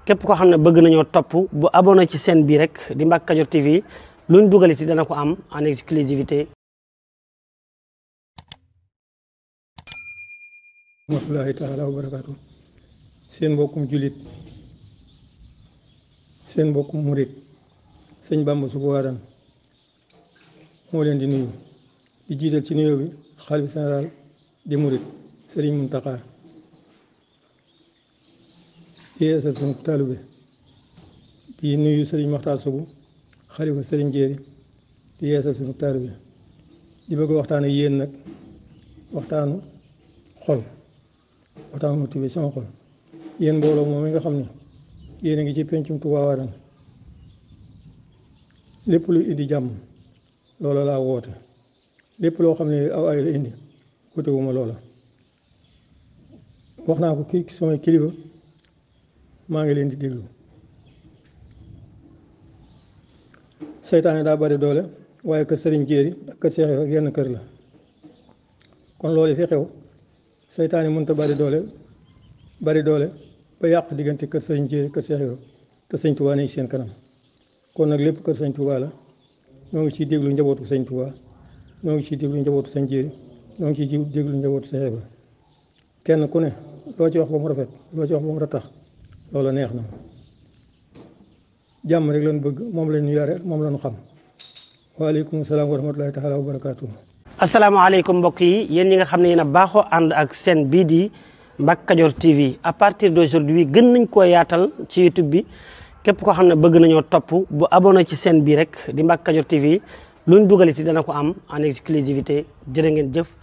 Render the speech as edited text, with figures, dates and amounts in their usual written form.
képp koo xam ne bëgg nañoo topp bu abonné ci chaîne bi rek di Mbacke Kadior TV luñ dugal ci dana ko am en exclusivité. rahmatullahi taala wa barakaatu. Seen mbokkum julit, seen mbokkum murit sëñ Bamba Sougou Wadane moo leen di nuyu di jiital ci nuyoo bi xalifa général di murit Sëriñ Muntaxa di yeesal sunu taalube di nuyu Sëriñ Maxtaar Sougou xalifa Sëriñ Jéeri di yeesal sunu taalube di bëgg waxtaan ak yéen nag waxtaanu xol, waxtaanu mu tibbee sama xol. Yéen mbooloo moom mi nga xam ne yéen a ngi ci pencum Touba Wadane lépp lu indi jàmm loola laa woote, lépp loo xam ne aw ay la indi woote wu ma loola. wax naa ko kii samay kilifa, maa ngi leen di déglu. Seytaane daa bari doole, waaye kër Sëriñ Jéeri ak kër Seex Ibra genn kër la. kon loolu fi xew seytaane mënut a bari doole ba yàq diggante kër Sëriñ Jéeri kër Seex Ibra te Sëñ Tuubaa ne ci seen kanam. kon nag lépp kër Sëñ Tuubaa la, ñoo ngi ciy déglu njabootu Sëñ Tuubaa, ñoo ngi ciy déglu njabootu Sëñ Jéeri, ñoo ngi ciy déglu njabootu Seex Ibra. kenn ku ne loo ci wax ba mu rafet, loo ci wax ba mu ratax, loola neex na ma. jàmm rek lañu bëgg, moom la ñu yare, moom la ñu xam. waaleykum salaam wa rahmatulahi taala wa barakaatu. asalaamaaleykum mbokk yi, yéen ñi nga xam ne yéen a baaxoo ànd ak chaîne bii di Mbacke Kadior TV. à partir d'aujourd'hui gën nañ koo yaatal ci YouTube bi. képp koo xam ne bëgg nañoo topp bu abonné ci chaîne bi rek di Mbacke Kadior TV luñ dugal ci dana ko am en exclusivité. jërë ngeen jëf.